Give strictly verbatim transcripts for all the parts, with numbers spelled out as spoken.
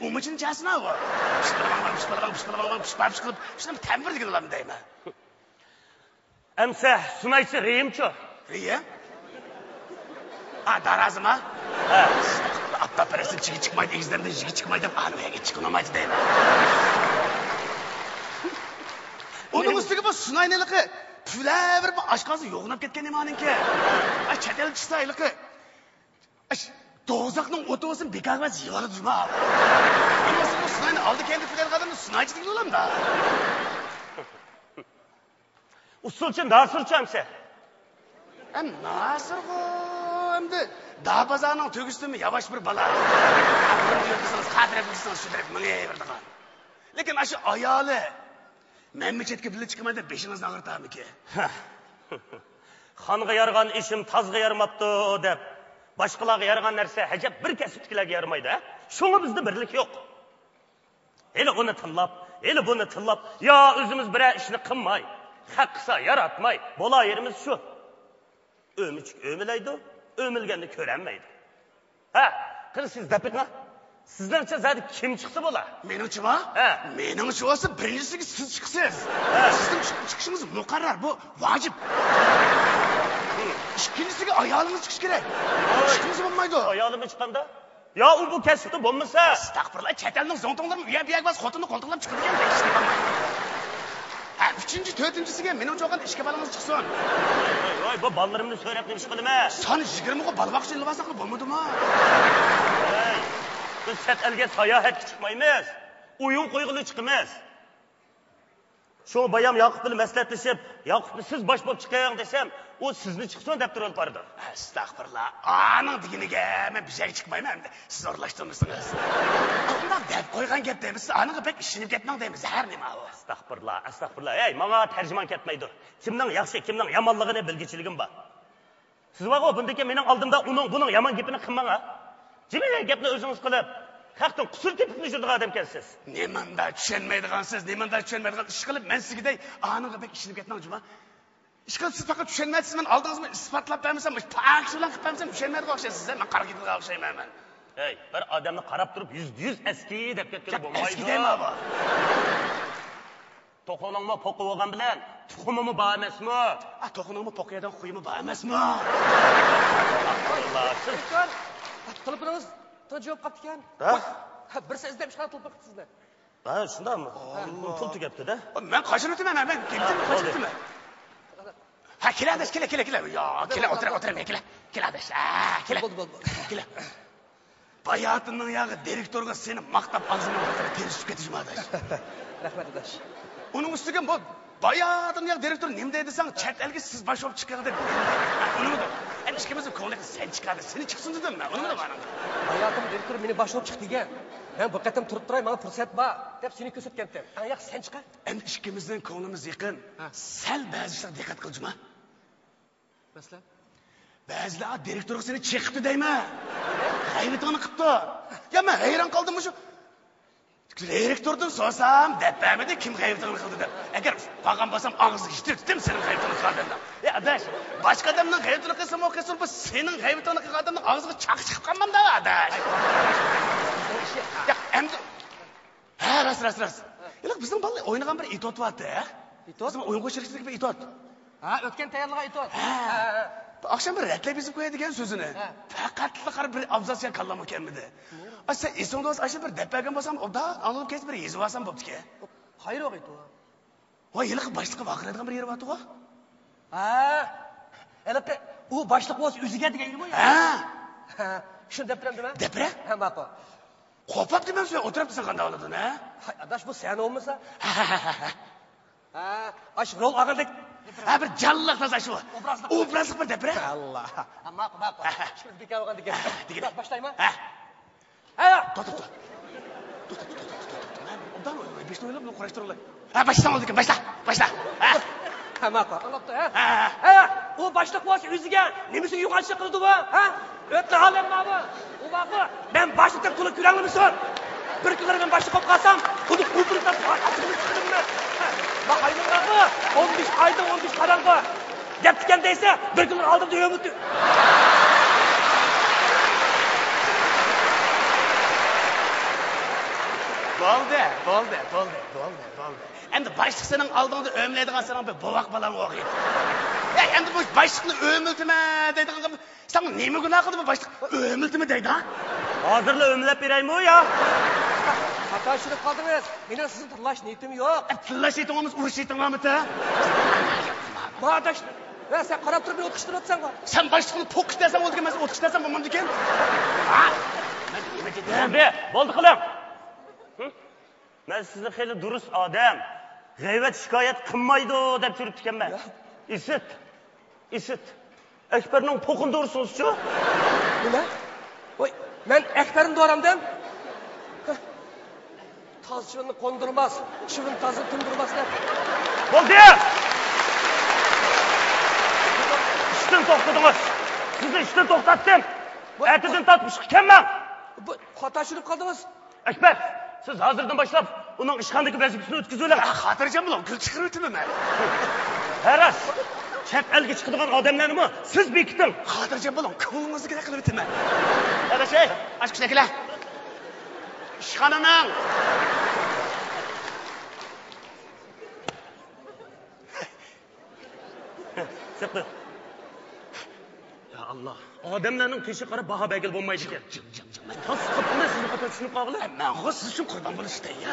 ئۇمىچىنى چاسىنا ئۇ. پىشقىلىۋاڭ، پىشقىلىۋاڭ، پىشقىلىۋاڭ، پىشقىلىپ، پىشقىلىپ، شۇنى تەمبىر دېگىلى بولامدۇ دەيمەن. ئەمسە سۇنايچى رېيىمچۇ؟ رېيىم؟ ئا، دارازىما؟ ھە. ئاپتاپپەرەستىن چىگى چىقمايدۇ، ئېگىزلەردىن يىگى چىقمايدۇ دەپ، ئانىڭ ھەگە چىقىنالمايدۇ دەيمەن. ئۇنىڭ ئۈستىگە بۇ سۇناينى ھېلىقى پۈۋلەۋېرىپ، ئاشقازىنى يوغىناپ كەتكەن نېمە ئانىڭكى. ئا، چەت ئەل چىقسا ھېلىقى ئاش، دوزاخنىڭ ئوتى بولسۇن، بىكارغا يېۋالىدۇ جۇما. ئەمما سىزمۇ سۇناينى ئالدى كەينىدە تۇرىدىغان ئادەمنى سۇنايچى دېگىلى بولامدا؟ ئۇسسۇلچى ناسىرچۇ ئەمسە؟ ئە، ناسىرغۇ ئەمدى دار بازارنىڭ تۆگىسىدىمۇ ياۋاش بىر بالا. بۇرۇن يۈرسىڭىز، خاتىرە بىلسىڭىز، شۇ تەرەپ مېڭىۋېرىدىغان. لېكىن ئاشۇ ئايالى مەنمۇ چەتكە بىللە چىقىمەن دەپ بېشىڭىزنى ئاغرىتامىكى؟ خانغا يارىغان ئىشىم تازغا يارىماپتۇ دەپ، باشقىلارغا يارىغان نەرسە ھەجەپ بىر كەسىپتىكىلەرگە يارىمايدۇ، ھە؟ شۇڭا بىزدە بىرلىك يوق. ھېلى ئۇنى تىللاپ، ھېلى بۇنى تىللاپ، يا ئۆزىمىز بىرەر ئىشنى قىلماي، خەق قىلسا ياراتماي، بولاۋېرىمىز شۇ. ئۆمۈچۈك ئۆمىلەيدۇ، ئۆمۈلگەننى كۆرەلمەيدۇ. ھە، قېنى سىز دەپ بېقىڭ. سىزنىڭچە زادى كىم چىقسا بولا؟ مېنىڭچىما؟ ھە. مېنىڭچە بولسا بىرىنچىسىگە سىز چىقىسىز. ھە. سىزنىڭ چىقىپ چىقىشىڭىز مۇقەررەر، بۇ ۋاجىپ. ئىككىنچىسىگە ئايالىڭىز چىقىشى كېرەك. ھوي. چىقمىسا بولمايدۇ. ئايالىممۇ چىقامدا؟ يا ئۇ بۇ كەسىپتە بولمىسا؟ ئەستەغپۇرۇللا، چەت ئەلنىڭ زوڭتۇڭلىرىمۇ ئۇ يەر بۇ يەرگە بارسا خوتۇنىنى قولتۇقلاپ چىقىدىكەن، بەك ئىشلىۋالمايدۇ. ھە، ئۈچىنچى، تۆتىنچىسىگە مېنىڭچە بولغان ئىككى بالىڭىز چىقسۇن. ۋاي، ۋاي، ۋاي، بۇ بالىلىرىمنى سۆرەپ نېمە ئىش قىلىمەن؟ سان يىگىرمىغا بالا باققۇچى ئېلىۋالساقلا بولمىدىمۇ؟ ھەي، بىز چەت ئەلگە ساياھەتكە چىقمايمىز، ئويۇن قويغىلى چىقىمىز. شۇڭا بايام ياقۇپ بىلەن مەسلىھەتلىشىپ، ياقۇپنى سىز باش بولۇپ چىقىڭ دېسەم، ئۇ سىزنى چىقسۇن دەپ تۇرۇپ بارىدۇ. ئەستەغپۇرۇللا، ئانىڭ دېگىنىگە مەن بىر يەرگە چىقمايمەن ئەمدى، سىز ئورۇنلاشتۇرمىسىڭىز. ئۇنداق دەپ قويغان گەپ دەيمىز، سىز ئانىڭغا بەك ئىشىنىپ كەتمەڭ دەيمىز، ھەر نېمە ئۇ. ئەستەغپۇرۇللا، ئەستەغپۇرۇللا، ھەي، ماڭا تەرجىمەن كەتمەيدۇ. كىمنىڭ ياخشى، كىمنىڭ يامانلىقىنى بىلگۈچىلىكىم بار. سىز بارغۇ، بۇندىكى مېنىڭ ئالدىمدا ئۇنىڭ، بۇنىڭ يامان گېپىنى قىلماڭ ھە. جىمى گەپنى ئۆزىڭىز قىلىپ، خەقتىن قۇسۇر تېپىپمۇ يۈرىدىغان ئادەمكەنسىز. نېمانداق چۈشەنمەيدىغانسىز، نېمانداق چۈشەنمەيدىغان ئىش قىلىپ، مەن سىزگىدەك ئانىڭغا بەك ئىشىنىپ كەتمەڭ جۇما. ئىشقىلىپ سىز پەقەت چۈشەنمەيسىز، مەن ئالدىڭىزغا ئىسپاتلاپ بەرمىسەم، مۇشۇ پاكىت بىلەن قىلىپ بەرمىسەم چۈشەنمەيدىغان ئوخشايسىز، مەن قارا كېتىدىغان ئوخشايمەن مەن. ھەي، بىر ئادەمنى قاراپ تۇرۇپ يۈزدە يۈز ئەسكى دەپ كەتكىلى بولمايدۇ. ئەسكى دەيمەن بۇ. توخۇنىڭمۇ پوقى بولغان بىلەن تۇخۇمىمۇ بار ئەمەسمۇ؟ ئا، توخۇنىڭمۇ پوقى يەيدىغان خۇيىمۇ بار ئەمەسمۇ؟ ئاستاغپۇرۇللا، سىز. تېلېفونىڭىز تىنچ جاۋاب قاپتىكەن. ھە؟ ھە، بىرسى ئىزدەپ ئىشقا تېلېفون قىپتۇ سىزنى. ھە، شۇنداقمۇ؟ ھە. پۇل تۈگەپتۇ-دە. مەن قاچان ئۆتىمەن، مەن كېلىپ قاچان ئۆتىمەن. ھە، كېلە ئاداش، كېلە، كېلە، كېلە. يا، كېلە، ئولتۇرە، ئولتۇرە، كېلە. كېلە ئاداش، ھە، كېلە. بولدى، بولدى، بولدى. كېلە. باياتىننىڭ ياغى دىرېكتورغا سېنى ماختاپ ئاغزىمنىڭ بىر تېرىسى چۈشۈپ كېتىشىم ئاداش. رەھمەت ئاداش. ئۇنىڭ ئۈستىگە بۇ باياتىننىڭ ياغى دىرېكتور نېمە دەيدۇ دېسەڭ، چەت ئەلگە سىز باش بولۇپ چىقىڭ دەپ. ئۇنىمۇ ئەمدى ئىككىمىزنىڭ كۆڭلىگە سەن چىقاردى، سېنى چىقسۇن دېدىم مەن. ئۇنىمۇ ئانىڭ. باياتىن دىرېكتور مېنى باش بولۇپ چىق دېگەن. مەن بۇ قېتىم تۇرۇپ تۇراي، ماڭا پۇرسەت بار دەپ سېنى كۆرسەتكەنتىم. ئەڭ ياخشى سەن چىقار. ئەمدى ئىككىمىزنىڭ كۆڭلىمىز يېقىن. ھە. سەل بەزى ئىشلارغا دىققەت قىل جۇما. مەسىلەن؟ بەزىلەر دىرېكتورغا سېنى چېقىپتۇ دەيمەن. غەيۋىتىڭنى قىپتۇ. يا، مەن ھەيران قالدىم مۇشۇ. دىرېكتوردىن سورىسام، دەپ بەرمىدى، كىم غەيۋىتىڭنى قىلدى دەپ. ئەگەر بارغان بولسام، ئاغزىغا يېتىۋېتىتتىم سېنىڭ غەيۋىتىڭنى قىلغان دەپ. يا ئاداش، باشقا ئادەمنىڭ غەيۋىتىنى قىلسىمۇ قىلسۇن، بۇ سېنىڭ غەيۋىتىڭنى قىلغان ئادەمنىڭ ئاغزىغا چاقا چىقىپ قالمامدا ئاداش. يا، ئەمدى ھە، راست، راست، راست. ھېلىقى بىزنىڭ بالىلار ئوينىغان بىر ئېتوت بارتى، ھە؟ ئېتوت؟ بىزنىڭ ئويۇنغا ئىشلىتىدىغان بىر ئېتوت. ھە، ئۆتكەن تەييارلىغان ئېتوت. ھە. ھە، ھە. بۇ ئاخشام بىر رەتلەپ يېزىپ قوياي دېگەن سۆزىنى. ھە. پەقەتلا قارا بىر ئابزاسچە كاللامغا كەلمىدى. ئاي، سەن ئېسىڭدە بولسا، ئاشۇ بىر دەپ بەرگەن بولسام، ئوبدان ئاڭلىنىپ كەتسە بىر يېزىۋالسام بوپتىكەن. قايرىغۇ ئېتوت؟ ۋاي، ھېلىقى باشلىققا ۋارقىرايدىغان بىر يېرى بارتىغۇ. ھە، ھېلىقى ئۇ باشلىق بولسا ئۆزىگە دېگەن يېرىمۇ؟ ھە. ھە، شۇنى دەپ بېرەمدىمەن؟ دەپ بېرە. ھە، ماقۇل. قوپاپ دېمەمسىز، ئولتۇرۇپسەن قانداق بولىدۇ، ھە؟ ھاي، ئاداش، بۇ سەھنە بولمىسا. ھە، ئاشۇ رول ئالغاندەك. ھە، بىر جانلىق تازا شۇ. ئوبرازلىق. ئوبرازلىق بىر دەپ بېرە. ئاللا. ھە، ماقۇل، ماقۇل. ھە، ھە. شۇنى بىكار بولغاندىكىن. ھە، دېگىنە. باشلايمەن. ھە. ھە! توختا، توختا. توختا، توختا، توختا، توختا. مەن ئوبدان ئويلاپ، بەشنى ئويلاپ، بۇنى قۇراشتۇرۇۋالاي. ھە، باشلىساڭ بولىدىكەن، باشلا، باشلا. ھە. ھە، ماقۇل، ئاڭلاپتۇ، ھە؟ ھە، ھە. ھە، ئۇ باشلىق بولسا ئۆزىگە نېمىسى يۇغانچىلىق قىلىدۇ بۇ، ھە؟ ئۆتنە ئالەم ماۋۇ. ئۇ ماقۇل، مەن باشلىق دەپ تولا كۆرەڭلىمىسۇن. بىر كۈنلىرى مەن باشلىق بولۇپ قالسام، ئۇنى ئۇپرۇقلاپ ئاچچىقىنى چىقىرىمەن. ھە، ما ئاينىڭ ماقۇل، ئون بەش ئايدىن ئون بەش قاراڭغۇ. دەپتىكەن دەيسە، بىر كۈن ئالدىمدا ئۆمۈتى. بولدى، بولدى، بولدى، بولدى، بولدى. ئەمدى باشلىق سېنىڭ ئالدىڭدا ئۆمىلەيدىغان سېنىڭ بىر بوۋاق بالاڭ بولغىيدى. ئەي، ئەمدى بۇ باشلىقنى ئۆمىلتىمە دەيدىغان گەپ، سەن نېمە گۇناھ قىلدى بۇ باشلىق؟ ئۆمىلتىمە دەيدۇ، ھە؟ ھازىرلا ئۆمىلەپ بېرەيمۇ يا؟ خاتا چۈشىنىپ قالدىڭىز. مېنىڭ سىزنى تىللاش نىيىتىم يوق. ئە، تىللاش نىيىتىڭ بولمىسا ئۇرۇش نىيىتىڭ بارمىتى؟ ما ئاداش، ۋە سەن قاراپ تۇرۇپ مېنى ئوتقا چىقىرىۋاتىسەنغۇ. سەن باشلىقنى پوقۇش دەسەڭ بولىدىكەن، مەن ئوتقا چىقىرسام بولمامدىكەن؟ ھە؟ مەن نېمە دېدىم؟ ئەمدى بولدى قىلىڭ. ھە؟ مەن سىزنى خېلى دۇرۇس ئادەم، غەيۋەت شىكايەت قىلمايدۇ دەپ يۈرۈپتىكەنمەن. يا. ئىسىت، ئىسىت. ئەكبەرنىڭ پوقىنى دورىسىڭىزچۇ؟ نېمە؟ ۋاي، مەن ئەكبەرنى دورامدىم؟ ھە. تاز چىۋىننى قوندۇرماس، چىۋىن تازنى تۇندۇرماس دەپ. بولدى! ئىشتىن توختىدىڭىز. سىزنى ئىشتىن توختاتتىم. بۇ، ئەتىدىن تارتىپ ئىشقا كەلمەڭ. بۇ، خاتا چۈشىنىپ قالدىڭىز. ئەكبەر، سىز ھازىردىن باشلاپ ئۇنىڭ ئىشخانىدىكى ۋەزىپىسىنى ئۆتكۈزۈۋېلىڭ. خاتىرجەم بولۇڭ، گۈل چىقىرىۋېتىمەن مەن. ھە راست، چەت ئەلگە چىقىدىغان ئادەملەرنىمۇ سىز بېكىتىڭ. خاتىرجەم بولۇڭ، كۆڭلىڭىزدىكىدەك قىلىۋېتىمەن. ئاداش، ئەي، ئاچقۇچنى ئەكىلە. ئىشخانىنىڭ. سەپ قويۇڭ. يا ئاللا، ئادەملەرنىڭ تېشىغا قاراپ باھا بەرگىلى بولمايدىكەن. جىم، جىم، جىم، جىم. تاس قاپتىمەن سىزنى خاتا چۈشىنىپ قالغىلى. مەنغۇ سىز ئۈچۈن قۇربان بولۇشتى يا.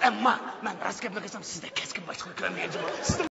ئەمما مەن راست گەپنى قىلسام، سىزدەك كەسكىن باشلىقنى كۆرمىگەن جۇمۇ. سىزنىڭ